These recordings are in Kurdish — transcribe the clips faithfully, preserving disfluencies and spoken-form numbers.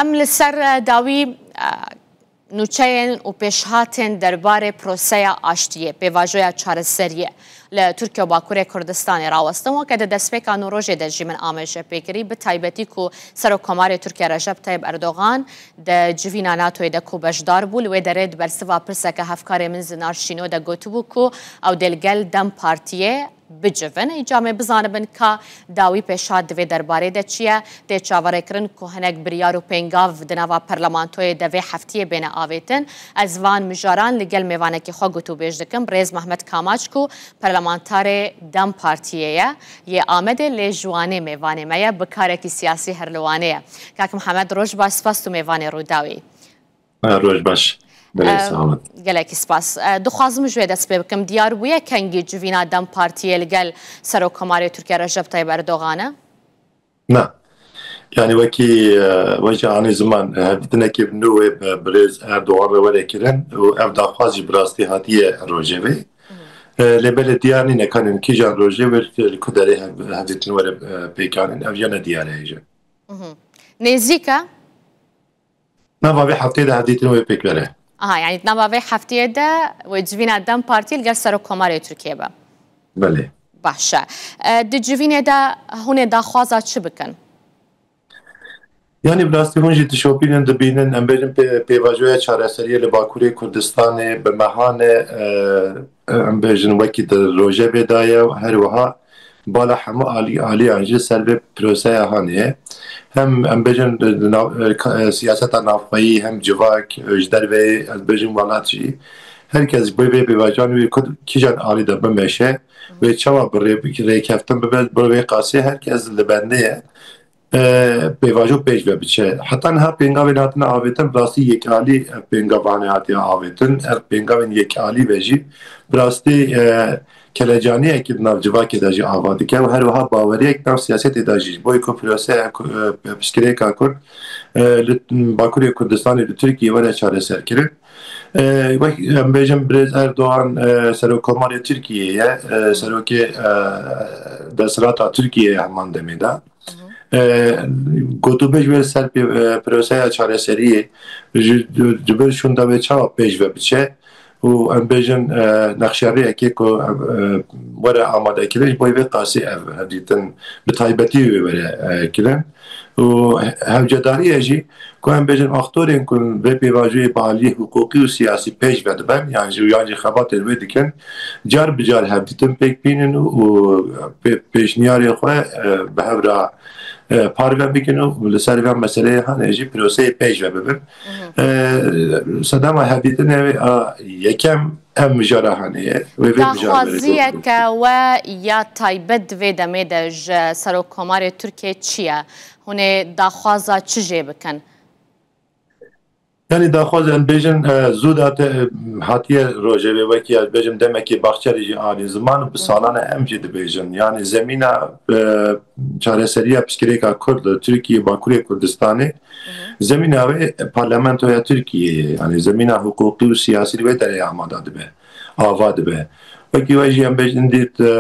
Em li ser, e, dawî, e, nûçeyên û pêşhatên derbarê proseya aştiyê, pêvajoya çareseriyê li Tirkiye û Bakurê Kurdistanê rawestin. Weke di destpêka nû rojê de jî min amaje pê kirî, bi taybetî ku Serokkomarê Tirkiye Recep Tayyip Erdogan di civîna NATOyê de ku beşdar bû, li wê derê di bersiva pirseke hevkarê min Zinar Şîno de gotibû ku ew dê li gel DEM Partiyê bicivin. Îca em ê bizanibin ka dawî pêşhat di vê derbarê de çi ye. Tê çaverêkirin ku hinek biryar û pêngav di nava parlamentoyê de vê heftiyê bêne avêtin. Ez van mijaran li gel mêvanekî xwe gotûbêj dikim, birêz Mehmet Kamaç ku parlamentarê DEM Partiyê ye, yê Amedê, lê ji Wanê mêvanê me ye, bi karekî siyasî her li Wanê ye. Kak Mihemed, roj baş, spas tu mêvanê Rûdawî. Roj baş. Belê, e, selamet. Gelekî spas. E, dixwazim ji wê dest pê bikim. Diyar bûye kengî civîna DEM Partiyê li gel Serokkomarê Tirkiye Recep Tayyip Erdogan e? Na. Yani wekî, e, wekî anî ziman, e, hevdîtinekî nû wê bi birêz Erdogan re were kirin û ev daxwaz jî bi rastî hatiye rojevê. E, lê belê diyar nîne kanên kîjan rojevê li ku derê hev-, hevdîtin were, e, pêkanîn. Ev ya ne diyar e hêjin. Mhm. Nêzîk e? Nava vê hefteyê de hevdîtin wê pêk were. Aha, yani nava vê hefteyê de wê civîna DEM Partî li gel Serokkomarê Tirkiyê be. Belê. Baş e. E, di civînê de hûn ê daxwaza çi bikin? Yani bi rastî hûn jî dişopînin, dibînin, em bêjin pê-, pêvajoya çareseriyê li Bakurê Kurdistanê bi mehan e, e, em bêjin wekî di rojevê de ye, her wiha bala hemû alî-, aliyan jî ser vê proseya hanê ye. Hem em bêjin, e, nav-, e, ka-, e, siyaseta navxweyî, hem civak, e, ji derveyê, ez bêjim welat jî. Her kes bi vê pêvajoyan wê ku kîjan alî de bimeşe, wê çawa bi rê-, rêkeftin bibe, bi vê qasî her kes li bendê ye, e, pêvajo pêş ve biçe. Heta niha pêngavên hatine avêtin, bi rastî yekalî ev pêngav hane hatiye avêtin. Ev pêngavên yekalî ve jî bi rastî, e, kelecaniyekî di nav civakê de jî ava dike û her wiha baweriyek di nav siyasetê de jî ji bo ku proseya ku, e, pirsgirêka Kurd, e, li Bakurê Kurdistanê li Tirkiyê were çareserkirin. E, wek em bêjin birêz Erdogan, e, Serokkomarê Tirkiyê ye, e, serokê, e, desthilata Tirkiyê ye heman demê de. E, gotûbêj wê ser pê-, e, proseya çareseriyê ji, ji, ji ber şûnda wê çawa pêş ve biçe û em bêjin, e, nexşeriyekê ku, e, were amadekirin, ji bo vê qasî ev hevdîtin bi taybetî wê were, e, kirin. Û hewcedariye jî ku em bêjin aktorên ku vê pêvajoyê bi aliyê hiqûqî û siyasî pêş ve diben, yan jî, yan jî xebatên wê dikin, car bi car hevdîtin pêk bînin û pê-, pêşniyarê xwe, e, bi hev re, e, parve bikin û li ser vê meseleyê hane jî proseyê pêş ve bibin. E, sedema hevdîtinê wê a yekem ev mijara hane ye. Wê vê mijara Daxwaziyeke we ya taybet di vê demê de ji Serokkomarê Tirkiyê çi ye? Hûn ê daxwaza çi jê bikin? Yani daxwaz em bêjin, e, zû date, e, hatiye rojevê wekî ez bêjim demekî Baxçelî jî anî ziman û bi salan e em jî dibêjin. Yani zemîna, e, çareseriya pirsgirêka Kurd li Tirkiye, Bakurê Kurdistanê, zemîna wê parlamentoya Tirkiyeyê ye. Yani zemîna hiqûqî û siyasî li wê derê amada dibe, ava dibe. Wekî we jî em bêjin dît, e,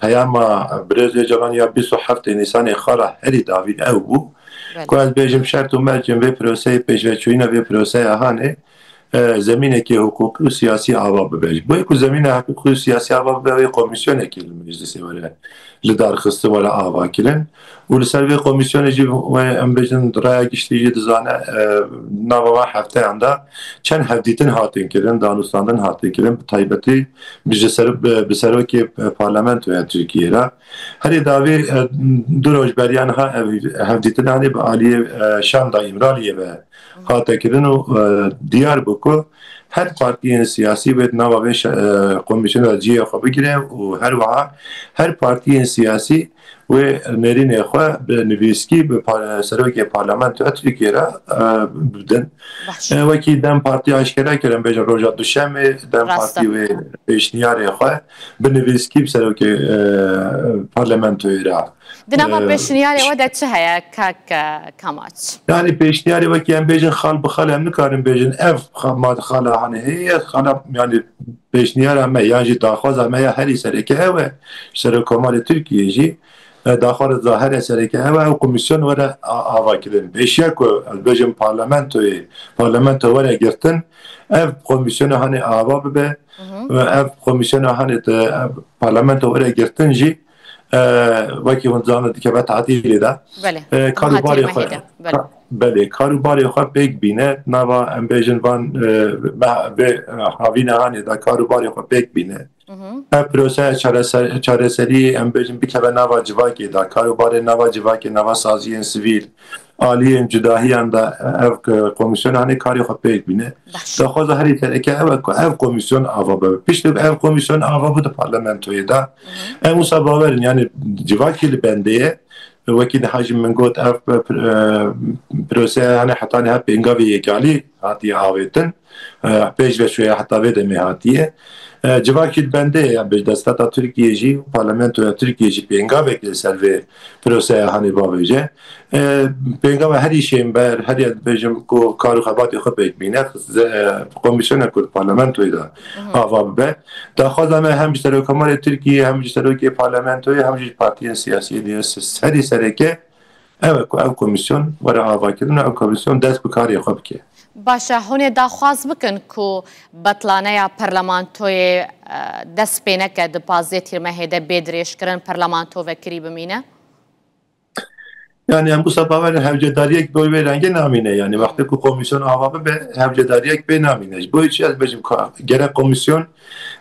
peyama birêz Ocalan ya bîst û heftê Nîsanê xala herî dawîn ew bû. Belê. Ku ez bêjim şert û mercên vê proseyê, pêşveçûyîna vê proseya hanê, e, zemînekê hiqûqî û siyasî ava bibe. Ji bo ku zemîna hiqûqî û siyasî ava bibe, wê komîsyonekê li meclisê were li dar xistin, were ava kirin. Û li ser vê komîsyonê jî wê em bêjin raya giştî jî dizane, e, nava van hefteyan de çend hevdîtin hatin kirin, danûstandin hatin kirin, bi taybetî bi ji ser-, bi, bi serokê, e, parlamentoya Tirkiyê re. Herî dawî, e, du roj beriya niha ev hevdîtin hanê bi aliyê, e, şanda Îmraliyê ve hate kirin û, e, diyar bû ku her partiyên siyasî wê di nava vê şe-, e, komîsyona cihê xwe bigire û her wiha her partiyên siyasî wê nêrînê xwe bi nivîskî bi par-, serokê parlamentoya Tirkiyê re, e, bidin. Baş. E, wekî DEM Partî aşkere kirin, bêjin roja Duşemê DEM Rast e. Partî wê pêşniyarê xwe bi nivîskî bi serokê, e, parlamentoyê re. Di nava Ee, pêşniyarê we de çi heye, kak, e, Kamaç? Yani pêşniyarê wekî em bêjin xal bi xal em nikarin bêjin ev xa-, ma-, xala hanê heye, xala, yani pêşniyara me yan jî daxwaza me ya herî sereke ew e. Serokkomarê Tirkiyê jî E, daxwaza herê sereke ew e, ew komîsyon were a-, ava kirin. Pêşiya ku ez bêjim parlamentoyê, parlamento were girtin, ev komîsyona hanê ava bibe, Hı hı. Ve ev komîsyona hanê te, ev parlamento were girtin jî, e, wekî hûn zanin dikeve tatîlê de. Belê. E, kar û Hatî barê xwe, mehê de. Belê. Ka-, belê, kar û barê xwe pêk bîne, nava em bêjin van, e, me-, vê, e, havîna hanê de kar û barê xwe pêk bîne. Hı hı. Ev proseya çarese-, çareseriyê em bêjin bikeve nava civakê de, kar û barê nava civakê, nava saziyên sivîl, aliyên cudahiyan de ev k-, komîsyon hanê karê xwe pêk bîne. Baş. Daxwaza herî sereke ew e ku ev komîsyon ava bibe. Piştî ku ev komîsyon ava bû di parlamentoyê de, Hı hı. em wisa bawer in, yani civakî li bendê ye. Wekî niha jî min got, ev p-, p-, e, proseya yani heta niha pêngavê yekalî hatiye avêtin. E, pêş ve şoya heta vê demê hatiye. E, civakî li bendê ye, yani desteta Tirkiye jî, parlamentoya Tirkiye jî pêngavek li ser vê proseya hanê bavêje. E, pêngava herî şênber, herî ez bêjim ku kar û xebatê xwe pêk bîne, ze-, e, komîsyona ku li parlamentoyê de Hı hı. ava bibe. Daxwaza me hem ji Serokkomarê Tirkiyê, hem ji Serokê Parlamentoyê, hem jî ji partiyên siyasî diye s-, herî sereke ew e ku ev komîsyon were avakirin û ev komîsyon dest bi karê xwe bike. Baş e, hûn ê daxwaz bikin ku betlaneya parlamentoyê, e, dest pê neke, di pazdeh tîrmehê de bê dirêjkirin, parlamento vekirî bimîne? Yani em wisa bawer in hewcedariyek bi wê rengê namîne. Yani wextê ku komîsyon ava bibe, hewcedariyek pê namîne. Ji bo çi ez bêjim ka gerek komîsyon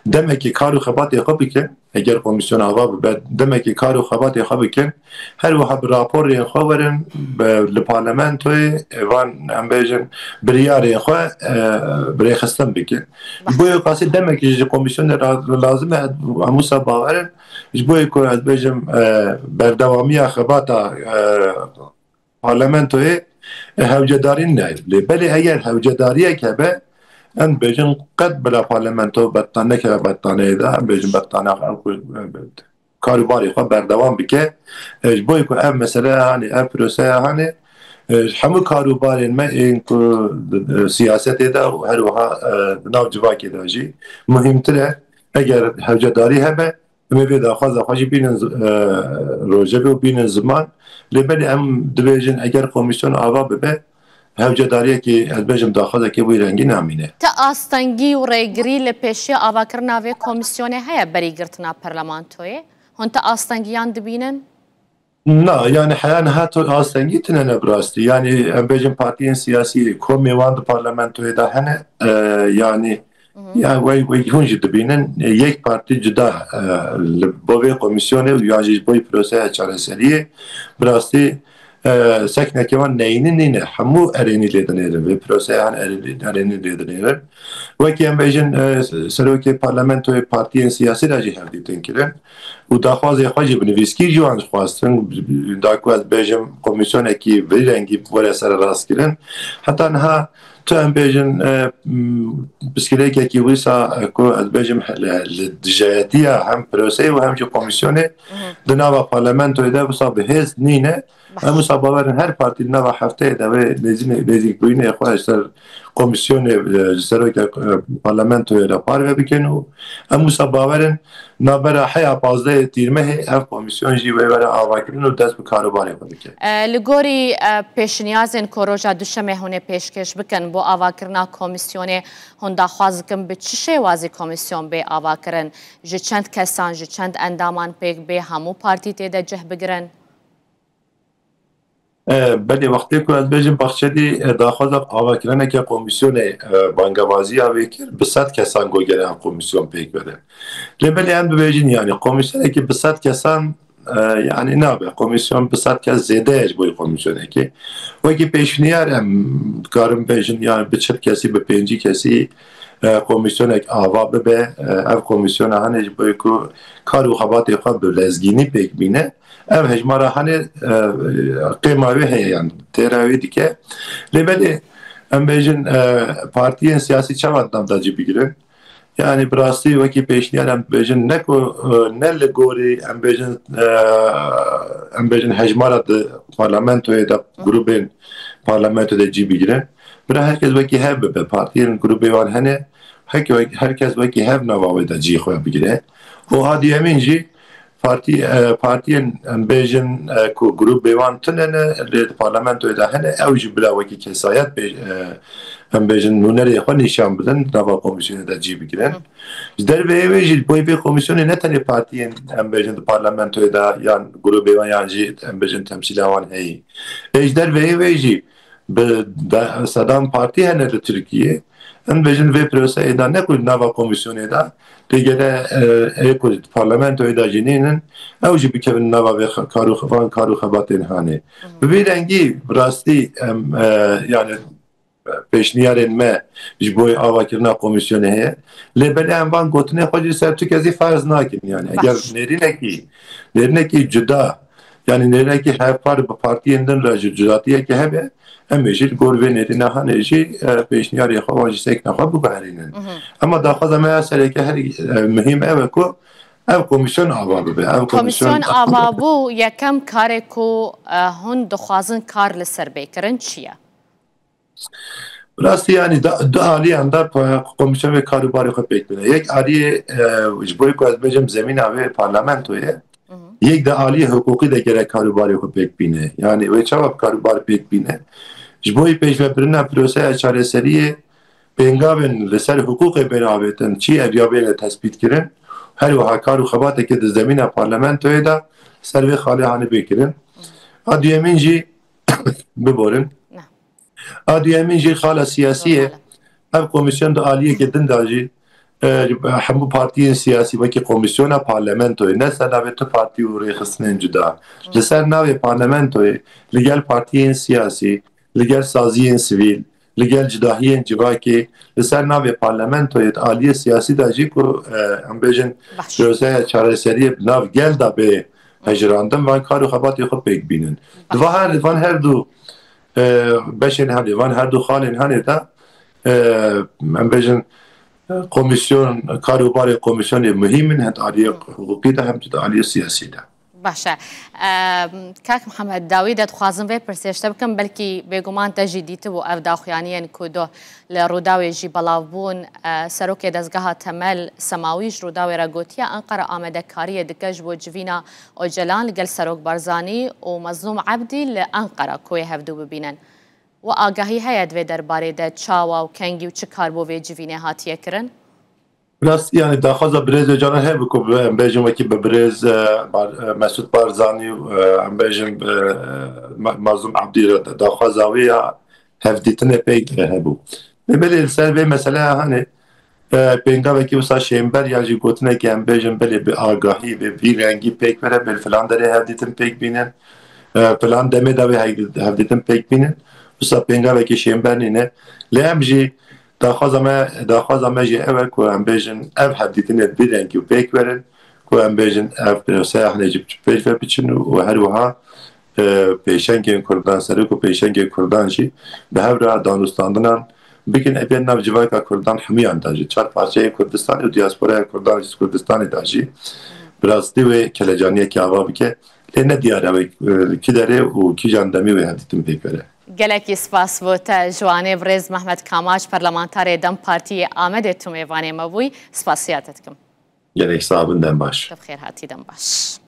demekî kar û xebatê xwe bikin. Eger komîsyon ava bibe, demekî kar û xebatê xwe bikin. Her wiha bi raporên xwe werin, bi, li parlamentoyê, e, van em bêjin biryarên xwe, e, bi rêxistin bikin. Ji bo yê qasî demekî ji komîsyonê ra-, lazim e, em wisa bawer in. Ji bo yê ku ez bêjim, e, berdewamiya xebata, e, parlamentoyê, e, hewcedarî nayê. Lê belê eger hewcedariyek hebe, em bêjin qet bila parlamento betlan nekeve betlaneyê de, em bêjin betlana xwe ku, e, kar û barê xwe berdewam bike. E, ji bo ku ev mesele hanê, ev proseya hanê, e, ji hemû kar û barên me ên ku, e, siyasetê de û her wiha, e, di nav civakê de jî muhîmtir e. Eger hewcedarî hebe, em ê vê daxwaza xwe jî bînin zi-, e, rojevê û bînin ziman. Lê belê em dibêjin eger komîsyon ava bibe, hewcedariyekê, ez bêjim daxwazekê wî rengî namîne. Ti astengî û rêgirî li pêşiya avakirina vê komîsyonê heye berî girtina parlamentoyê? Hûn ti astengiyan dibînin? Na, yani heya niha tu astengî tine ne bi rastî. Yani em bêjin partiyên siyasî komê wan di parlamentoyê de hene. E, yani Hı hı. Ya wey, wey hûn jî dibînin, e, yek partî cuda, e, li bo vê komîsyonê û yan jî ji bo proseya çareseriyê bi rastî, e, seknekê wan neyînî nîne. Hemû erênî lê dinêrin. Vê proseya han erênî, erênî lê dinêrin. Wekî em bêjin, e, serokê parlamentoyê partiyên siyasî re jî hevdîtin kirin û daxwazê xwe jî bi nivîskî ji wan xwestin, da ku ez bêjim komîsyonekî vî rengî were sererastkirin. Heta niha tu em bêjin, e, m, pirsgirêkekî wisa, e, ku ez bêjim, li, li dijayetiya hem proseyê û hem jî komîsyonê Hı hı. di nava parlamentoyê de wisa bi hêz nîne. Baş. Em wisa bawer in her partî di nava hefteyê de wê nêzî-, nêzîkbûyînê xwe ji ser komîsyonê, e, ji serokê, e, parlamentoyê re parve bikin û em wisa bawer in navbera heya pazdehê tîrmehê ev komîsyon jî wê were avakirin û dest bi karûbarê xwe bike. E, li gorî, e, pêşniyazên ku roja duşemê hûn ê pêşkêş bikin bo avakirina komîsyonê, hûn daxwaz dikin bi çi şêwazî komîsyon bê avakirin? Ji çend kesan, ji çend endaman pêk bê, hemû partî tê de cih bigirin? E, belê, wextê ku ez bêjim Baxçelî, e, daxwaza avakirineke komîsyonê, e, bangevaziya wê kir, bi sed kesan got gere ev komîsyon pêk bere. Lê belê em dibêjin, yani, komîsyonekî bi sed kesan, e, yani, nabe. Komîsyon bi sed kes zêde ye ji bo komîsyonekê. Wekî pêşniyar em dikarin bêjin, yani, bi çil kesî, bi pêncî kesî, e, komîsyonek ava bibe. E, ev komîsyona hene ji bo ku kar û xebatê xwe bi lezgînî pêk bîne. Ev hejmara hanê, e, qêma wê heye, yan têra wê dike. Lê belê em bêjin, e, partiyên siyasî çawa di nav de cî bigirin? Yani bi rastî wekî pêşniyar em bêjin ne ku, e, ne li gorî em bêjin, e, em bêjin hejmara di parlamentoyê de, grûbên parlamento de cî bigirin. Bira her kes wekî hev bibe, partiyên grûbê wan hene, her, her kes wekî hev nava wê de cî xwe bigire. Û a duyemîn jî partî, e, partiyên, em bêjin, e, ku grûbê wan tune ne, lê di parlamentoyê de hene, ew jî bila wekî kesayet bê-, e, em bêjin, nûnerê xwe nîşan bidin, nava komîsyonê de cî bigirin. Hı. Ji derveyê wê jî, ji bo vê komîsyonê ne tenê partiyên, em bêjin, di parlamentoyê de yan grûbê wan yan jî, em bêjin, temsîla wan heyî. Lê ji derveyê wê jî bi de-, sedan partî hene li Tirkiyê. Em bêjin vê proseyê de ne ku nava komîsyonê de, lê gere, e, ê ku parlamentoyê de jî nînin, ew jî bikevin nava vê xe-, kar û xe-, van kar û xebatên hanê. Hı hı. Bi vî rengî, bi rastî, em, e, yani, pêşniyarên me ji bo avakirina komîsyonê heye. Lê belê em van gotinê xwe jî ser tu kesî ferz nakin. Yani eger Baş. nêrînekî, nêrînekî cuda, yani nêrînekî hevpar bi partiyên din re ji cudatiyekê hebe, em ê jî li gor vê nêrîna hanê jî, e, pêşniyarê xwe wan jî sekna xwe biguherînin. Mhm. Ema daxwaza me ya sereke her, e, muhîm ew e ku ev komîsyon ava bibe. Ev komîsyon Komîsyon ava bû, yekem karê ku, e, hûn dixwazin kar li ser bê kirin çi ye? Rastî, yani, da-, du aliyan da pa-, komîsyon vê kar û barê xwe pêk bîne. Yek aliyê, e, ji bo ku ez bêjim zemîna vê parlamentoyê, Hı hı. yek de aliyê hiqûqî de gerek kar û barê xwe pêk bîne. Yani, wê çawa kar û bar pêk bîne? Ji bo pêşvebirina proseya çareseriyê pêngavên li ser hiqûqê bên avêtin, çi ev ya bêne tespît kirin, her wiha kar û xebateke di zemîna parlamentoyê de ser vê xalê hanê bê kirin. A duyemîn jî, biborin. Ne. A duyemîn jî xala siyasî ye. Normal e. Ev komîsyon di aliyekê din de jî, e, hemû partiyên siyasî wekî komîsyona parlamentoyê, ne ser navê tu partî û rêxistinên cuda. Hı. Li ser navê parlamentoyê, li gel partiyên siyasî, li gel saziyên sivîl, li gel cudahiyên civakê, li ser navê parlamentoyê di aliyê siyasî de jî ku, e, em bêjin Baş. proseya çareseriyê bi nav gel de bê hejirandin, van kar û xebatê xwe pêk bînin. Di va her, van her du, e, beşên hanê, van her du xalên hanê de, e, em bêjin, e, komîsyon, kar û barê komîsyonê muhîm in, hem di aliyê hiqûqî de, hem jî di aliyê siyasî de. Baş e. Em, Kak Mihemed, dawî de dixwazim vê pirsê ji te bikim, belkî bêguman te jî dîtibû ev daxuyaniyên ku do li Rûdawê jî belav bûn. E, Serokê Dezgeha Temel Semawî ji Rûdawê re gotiye, Enqera amadekariyê dike ji bo civîna Ocalan li gel Serok Barzanî û Mezlûm Ebdî li Enqera ku wê hevdû bibînin. We agahî heye di vê derbarê de çawa û kengî û çi kar bo vê civînê hatiye kirin? Rastî, yani, daxwaza birêz Ocalan hebû ku bi, em bêjin wekî bi birêz, e, Bar-, e, Mesûd Barzanî û, e, em bêjin, e, Ma-, Mazlûm Ebdî re de daxwaza wê ya hevdîtinê pêk hebû. Lê belê li ser vê meseleya hanê, e, pêngavekî wisa şênber yan jî gotinekî em bêjin belê bi agahî, bi vî rengî pêk were, bi filan derê hevdîtin pêk bînin, e, filan demê de wê hev-, hevdîtin pêk bînin. Wisa pêngavekî şênber nîne. Lê em jî daxwaza me, daxwaza me jî ew e ku em bêjin ev hevdîtinê bi vî rengî û pêk werin, ku em bêjin ev proseya hinê jî pêş ve biçin û her wiha, e, pêşengên Kurdan, serok û pêşengên Kurdan jî bi hev re danûstandinan bikin, ê bên nav civaka Kurdan hemûyan de jî, çar parçeyên Kurdistanê û diasporaya Kurdan jî Kurdistanê de jî, bi rastî wê kelecaniyekî ava bike. Lê ne diyar e wê, e, kî derê û kîjan demî wê hevdîtin pêk were. Gelekî spas bo te, ji wanê birêz Mehmet Kamaç, parlamentarê DEM Partiyê Amedê tu mêvanê me bûyî. Spasiya te dikim. Gelek sax bin, dem baş. Tu bi xêr hatî, dem baş.